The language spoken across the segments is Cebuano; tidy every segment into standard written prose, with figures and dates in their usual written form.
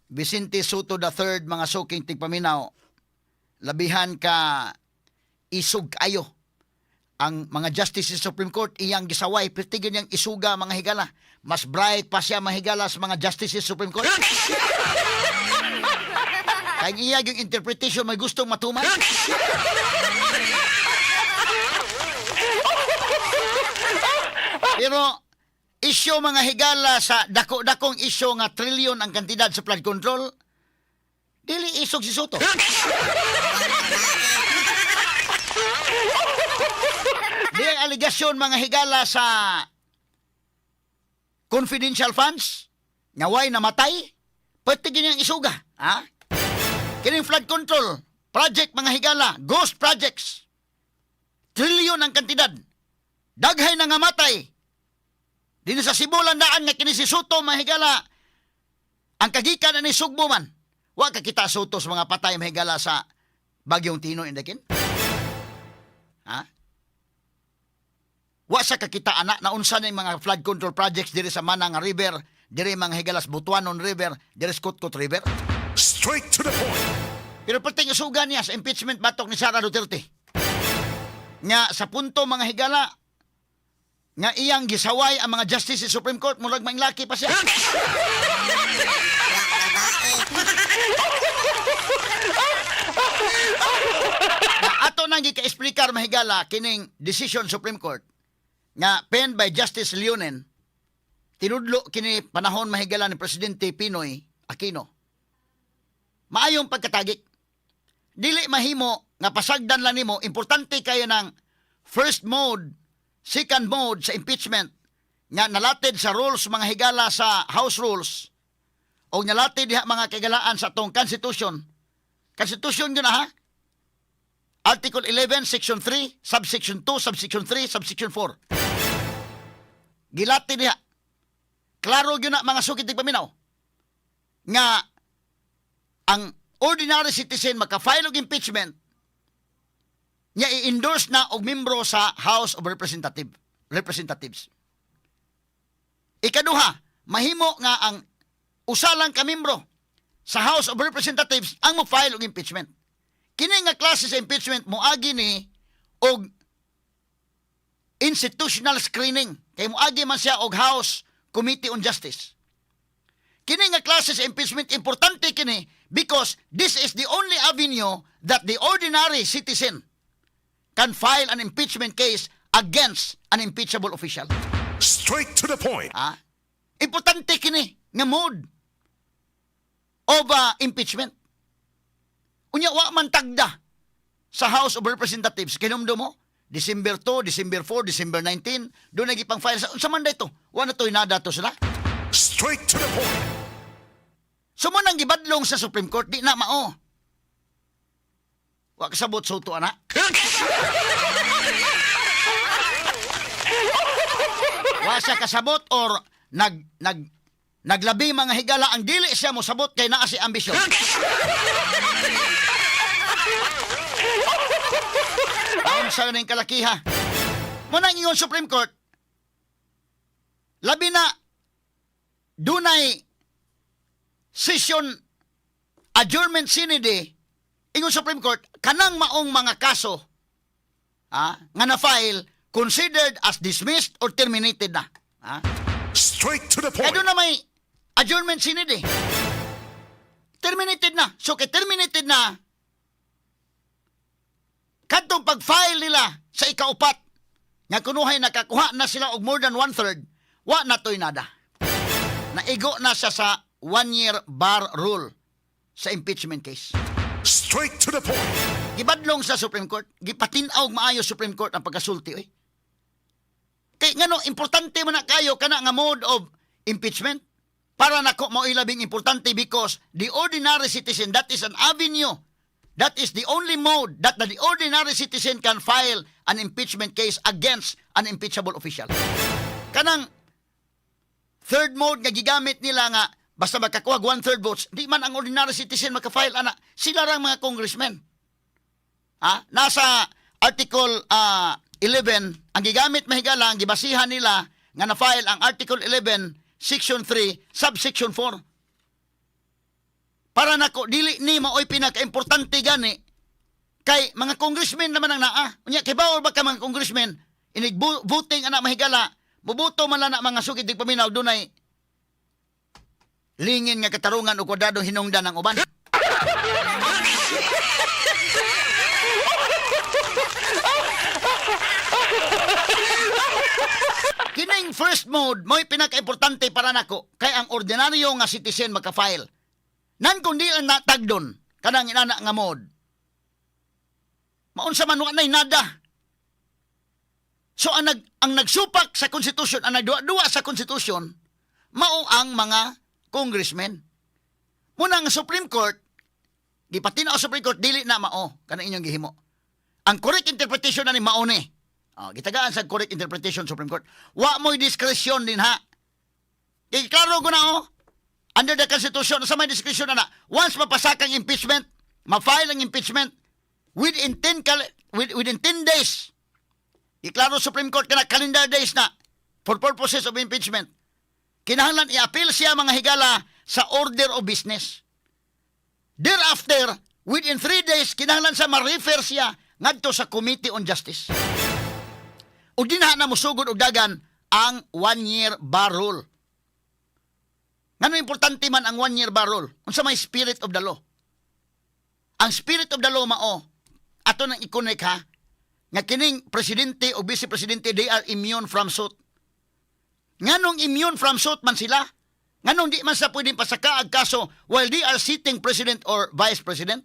Vicente Sotto III, mga suking tigpaminaw, labihan ka isog kayo ang mga justices sa Supreme Court. Iyang gisaway, pertigin niyang isuga, mga higala. Mas bright pa siya, mga higala, sa mga justices sa Supreme Court. Kaya iya yung interpretation may gustong matuman. Pero isyo, mga higala, sa dako-dakong isyo nga trilyon ang kantidad sa flood control, dili isog si Sotto. Di ang aligasyon, mga higala, sa confidential funds nga way namatay, pwede niyang isuga. Ha? Kining flood control project, mga higala, ghost projects. Trilyon ang kantidad. Daghay na nga matay. Dinhi sa Cebu landaan nga kini si Sotto, mga higala, ang kagikan na ni Sugbo man. Wa ka kita Sotto sa mga patay, mga higala, sa Bagyong Tino indakin. Ha? Wa sa kakita ana na unsa na yung mga flood control projects diri sa Manang River, diri, mga higala, sa Butuanon River, diri sa Cotcot River. Straight to the point. Pero perting isuga niya sa impeachment batok ni Sara Duterte. Nga sa punto, mga higala, nga iyang gisaway ang mga justice sa Supreme Court, murag manglaki pa siya. Na ato nang gika-explikar, mahigala, kining decision Supreme Court nga penned by Justice Leonen, tinudlo kini panahon, mahigala, ni Presidente PNoy Aquino. Maayong pagkatagik. Dili mahimo nga pasagdan lang nimo. Importante kayo ng first mode, second mode sa impeachment nga nalatid sa rules, mga higala, sa House Rules o nalatid diha, mga kagalaan, sa atong Constitution. Constitution yun na ha. Article 11, Section 3, Subsection 2, Subsection 3, Subsection 4. Gilati diha. Klaro yun na, mga suking tigpaminaw, nga ang ordinary citizen maka-file og impeachment nya i-endorse na og membro sa House of Representatives. Ikaduha, mahimo nga ang usa lang ka membro sa House of Representatives ang mo-file og impeachment. Kini nga klase sa impeachment moagi ni og institutional screening kay moagi man siya og House Committee on Justice. Kini nga klase sa impeachment, importante kini because this is the only avenue that the ordinary citizen can file an impeachment case against an impeachable official. Straight to the point. Ah, importante kini nga mode of impeachment. Unya wa man tagda sa House of Representatives. Kinumdo mo, December 2, December 4, December 19, doon nagipang file sa unsa man da ito? Wa na to'y nada to sila. Straight to the point. So mo nang gibadlong sa Supreme Court, di na mao. Wa kasabot Sotto ana. Wa siya kasabot or nag nag naglabi, mga higala, ang dili siya mosabot kay naa si ambisyon. Ayon sa ning kalakiha. Mo nang ingon Supreme Court, labi na dunay session adjournment sine die, ingon Supreme Court, kanang maong mga kaso nga na-file considered as dismissed or terminated na. Ah? Straight to the Kaya point. doon na may adjournment sine die. Terminated na. So kay terminated na, kadtong pag-file nila sa ikaupat, nga kunuhay nakakuha na sila og more than one-third, wa na to'y nada. Naigo na siya sa one-year bar rule sa impeachment case. Straight to the point. Gibadlong sa Supreme Court, gipatin-aw maayo Supreme Court ang pagkasulti oy. Kay ngano importante man na kayo kana nga mode of impeachment? Para nako mao labing importante because the ordinary citizen, that is an avenue. That is the only mode that the ordinary citizen can file an impeachment case against an impeachable official. Kanang third mode nga gigamit nila nga basta makakuha one-third votes, di man ang ordinary citizen makafile ana. Sila rang mga congressmen. Ah, nasa Article 11, ang gigamit, mahigala, ang gibasihan nila nga na-file ang Article 11, Section 3, Subsection 4. Para nako dili ni maoy pinaka-importante gani kay mga congressmen naman ang naa. Unya kay bawol ba ka mga congressmen inig voting ana mahigala, muboto man lang na mga sugid paminaw, dunay lingin nga katarungan o kwadradong hinungdan ang uban. Kining first mode mo'y pinaka-importante para nako kay ang ordinaryo nga citizen maka-file. Nan kung di lang natagdon kanang inana nga mode, maunsa man, wa nay nada. So ang nagsupak sa konstitusyon, ang nagduwa-duwa sa konstitusyon, mao ang mga congressmen. Muna ang Supreme Court, gipatin-aw Supreme Court, dili na mao kanang inyong gihimo. Ang correct interpretation na ni mao ni. Oh, gitagaan sa correct interpretation Supreme Court. Wa mo'y discretion din ha. Kay klaro ko na oh. Under the Constitution, sa may discretion na na. Once mapasaka ang impeachment, ma-file ang impeachment, within 10 days, iklaro Supreme Court kana calendar days na for purposes of impeachment. Kinahanglan i-appeal siya, mga higala, sa order of business. Thereafter, within 3 days, kinahanglan sa ma-refer siya ngadto sa Committee on Justice. Ug dinha na mosugod og dagan ang 1 year bar rule. Ngano importante man ang 1 year bar rule? Unsa may spirit of the law? Ang spirit of the law mao ato nang i-connect ha nga kining presidente o vice presidente, they are immune from suit. Nganong immune from suit man sila? Nganong di man sa pwedeng pasaka ang kaso while they are sitting president or vice president?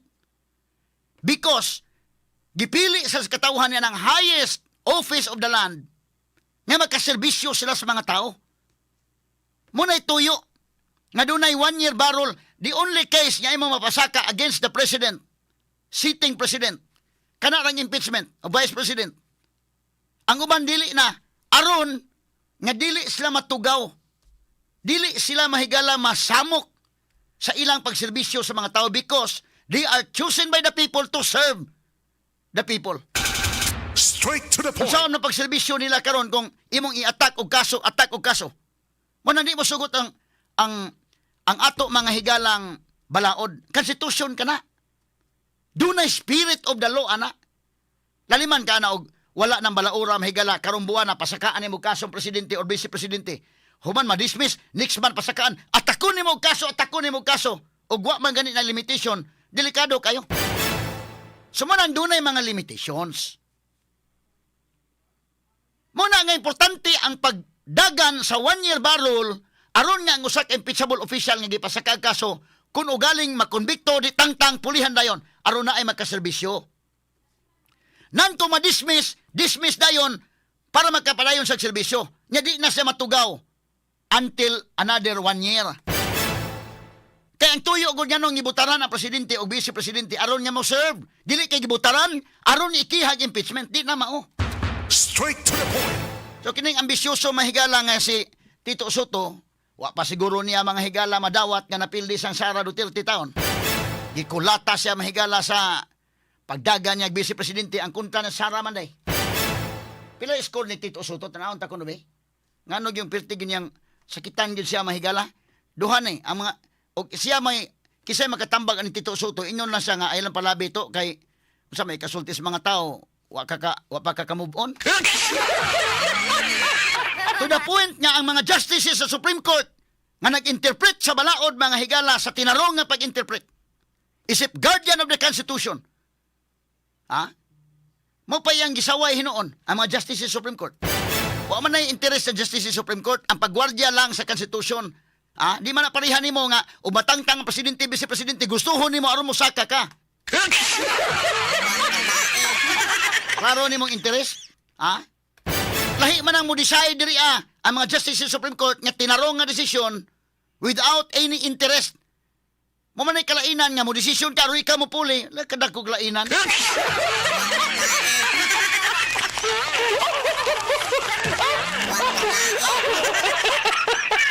Because gipili sa katawhan niya ng highest office of the land nga makaserbisyo sila sa mga tao. Muna'y tuyo nga dunay 1 year bar rule, the only case nga imo mapasaka against the president, sitting president, kana rang impeachment o vice president. Ang uban dili na aron nga dili sila matugaw. Dili sila, mahigala, masamok sa ilang pagserbisyo sa mga tao because they are chosen by the people to serve the people. Straight to the point. Unsaon na pagserbisyo nila karon kung imong i-attack og kaso, attack og kaso? Mo na di mo sugot ang ato mga higalang balaod. Constitution ka na. Dunay spirit of the law ana. Laliman ka na og wala nang balaura, mahigala, karong buwan na pasakaan nimo kaso ang presidente or vice presidente. Human ma-dismiss, next month pasakaan, atakon nimo og kaso, atakon nimo og kaso. Ug wa man gani na limitation, delikado kayo. So mo nang dunay mga limitations. Muna nga importante ang pagdagan sa 1 year bar rule aron nga ang usa ka impeachable official nga gipasaka kaso, kung ugaling makonbikto, di tangtang pulihan dayon aron na ay makaserbisyo. Nanto ma-dismiss, dismiss dayon para makapadayon sa serbisyo. Nya di na siya matugaw until another 1 year. Kaya ang tuyo gud nganong gibutaran ang presidente o vice presidente aron nga mo serve. Dili kay gibutaran aron ikihag impeachment, di na mao. Straight to the point. So kining ambisyoso, mahigala, nga si Tito Sotto, wa pa siguro niya, mga higala, madawat nga napildi sang Sara Duterte taon. Gikulata siya, mahigala, sa pagdagan niya vice presidente ang kontra ng Sara man day. Pila score ni Tito Sotto, tanawon ta kuno be? Ngano yung pirti ganyang sakitan gyud siya, mahigala? Duha ni ang mga og siya may kisay makatambag ani Tito Sotto, ingon lang siya nga ay lang palabi to kay unsa may kasulti sa mga tao, wa pa ka ka move on. To the point nga ang mga justices sa Supreme Court nga nag-interpret sa balaod, mga higala, sa tinarong nga pag-interpret isip guardian of the Constitution. Ha? Mo pa yang gisaway hinuon ang mga justices sa Supreme Court. Wa man nay interest sa justices sa Supreme Court, ang pagguardiya lang sa Constitution. Ha? Di man na pareha nimo nga umatangtang ang presidente, vice presidente, gustuhon nimo aron mo saka ka. Klaro nimong interest? Ha? Lahi man ang mo decide diri ah, ang mga justices sa Supreme Court nga tinarong nga desisyon without any interest. Mo man ay kalainan nga mo desisyon ka aron ikaw mo puli, la kadakog lainan.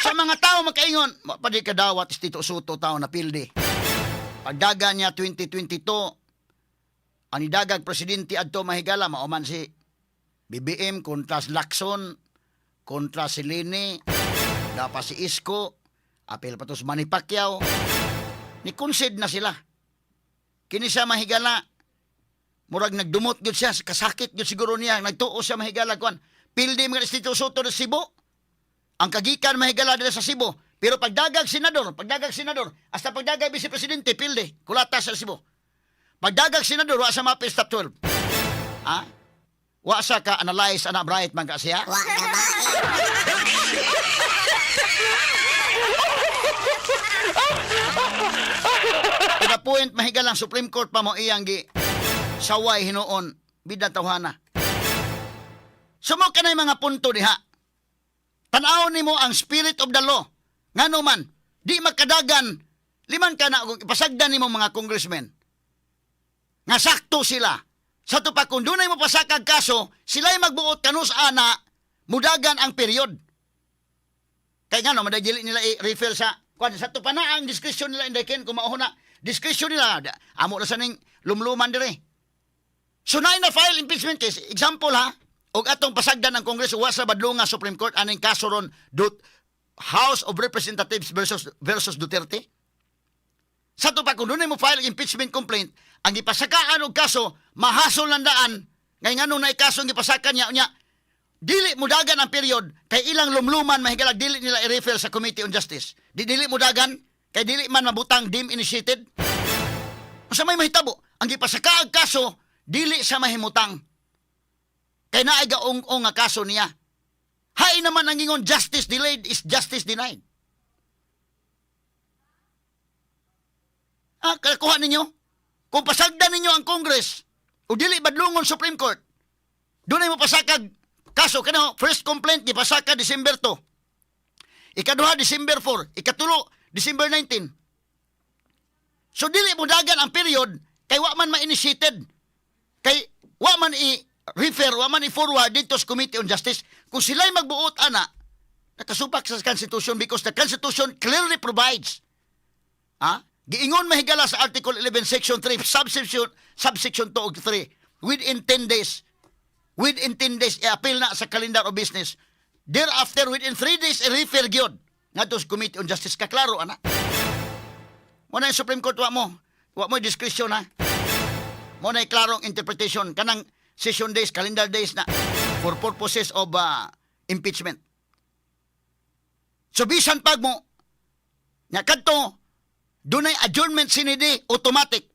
Sa mga tao makaingon, wa pa di kadawat is Tito Sotto tao na pildi. Pagdaga niya 2022, ang nidagag presidente adto, mahigala, mao man si BBM kontra si Lacson, kontra si Leni, dapat si Isko, apil pa to si Manny Pacquiao. Ni concede na sila. Kini siya, mahigala. Murag nagdumot gyud siya, kasakit gyud siguro niya, nagtuo siya, mahigala, kuan. Pildi mga Instituto Soto sa Cebu. Ang kagikan, mahigala, dira sa Cebu. Pero pagdagag senador, hasta pagdagag vice presidente, pildi, kulata sa Cebu. Pagdagag senador, wa sa mapil top 12. Ha? Wa sa ka analyze ana, bright man ka siya. Wa na ba? To the point, mahigalang, Supreme Court pa mo iyang gi saway hinuon bida tawhana. Sumo ka na mga punto diha. Tan-awon nimo ang spirit of the law. Ngano man, di makadagan, liman ka na, kung ipasagdan nimo mga congressmen nga sakto sila. Sa to pa, kung dunay mo pasakag kaso, sila'y magbuot kanus ana, mudagan ang period. Kay ngano, madagili nila i-refer sa kuan sa to pa na ang discretion nila inday ken kung mao na discretion nila amo ra sa ning lumluman dire. So na file impeachment case, example ha, og atong pasagdan ng Kongreso wa sa badlonga Supreme Court aning kaso ron Dut House of Representatives versus versus Duterte. Sa to pa kung dunay mo file impeachment complaint, ang gipasakaan og kaso mahasol lang daan ngay nganong naay kaso ang gipasaka niya unya dili mudagan ang period kay ilang lumluman, mahigalag, dili nila i-refer sa Committee on Justice. Di dili mudagan kay dili man mabutang deem initiated. Unsa may mahitabo? Ang gipasaka ang kaso dili sa mahimutang. Kay naay gaung-ong nga kaso niya. Hain naman ang ingon, justice delayed is justice denied. Ah, kakuha ninyo? Kung pasagdan ninyo ang Congress o dili badlongon Supreme Court, dunay mo pasakag kaso kano first complaint gipasaka December 2. Ikaduha, December 4, ikatulo December 19. So dili mo dagan ang period kay wa man ma-initiated. Kay wa man i-refer, wa man i-forward dito sa Committee on Justice. Kung sila'y magbuot ana, nakasupak sa Constitution because the Constitution clearly provides. Ha? Giingon, mahigala, sa Article 11 Section 3 subsection subsection 2 ug 3, within 10 days. Within 10 days i-appeal na sa calendar of business. Thereafter, within 3 days i-refer gyud ngadto sa Committee on Justice. Kaklaro ana. Mo na yung Supreme Court wa mo discretion ha. Mo na klarong interpretation kanang session days, calendar days na for purposes of impeachment. So bisan pag mo nya kadto dunay adjournment sine die, automatic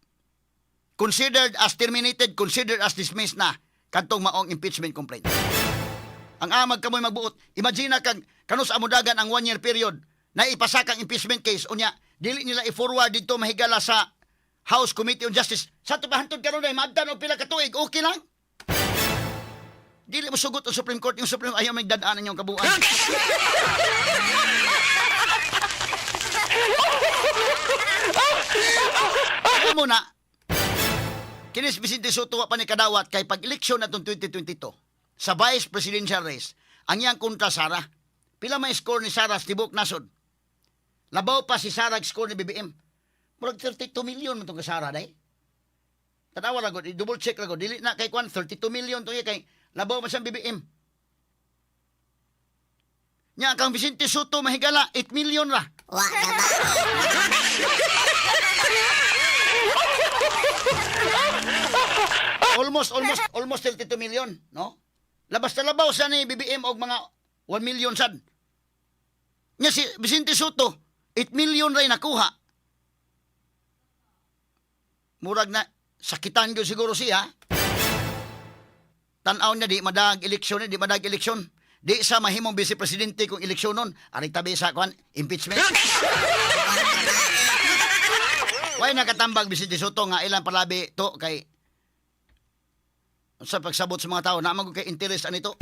considered as terminated, considered as dismissed na kadtong maong impeachment complaint. Ang amag kamoy magbuot. Imagine na kag kanus amudagan ang one year period na ipasaka ang impeachment case unya dili nila i-forward dito, mahigala, sa House Committee on Justice. Sa to pa hantod karon ay maabdan og pila ka tuig, okay lang. Dili mo sugot ang Supreme Court, yung Supreme ayaw may dadaanan yung kabuuan. Ako muna, kinis Vicente Sotto wa pa ni kadawat kay pag eleksyon natong 2022 sa vice presidential race, ang iyang kontra Sara. Pila may score ni Sara sa tibok nasod? Labaw pa si Sara score ni BBM. Murag 32 million man tong kay Sara day. Tanawa ra gud, i-double check ra gud. Dili na kay kwan 32 million to iya kay labaw man siyang BBM. Nya kang Vicente Sotto, mahigala, 8 million ra. Wa na ba? Almost 32 million, no? Labas na labaw sa ni BBM og mga 1 million sad. Nya si Vicente Sotto, 8 million ray nakuha. Murag na sakitan gyud siguro siya. Tan-aw niya di madag eleksyon, di madag eleksyon. Di sa mahimong vice presidente kung eleksyon nun. Ari tabi sa kwan, impeachment. Way nakatambag Vicente Sotto nga ilang palabi to kay sa pagsabot sa mga tao na kay interest anito.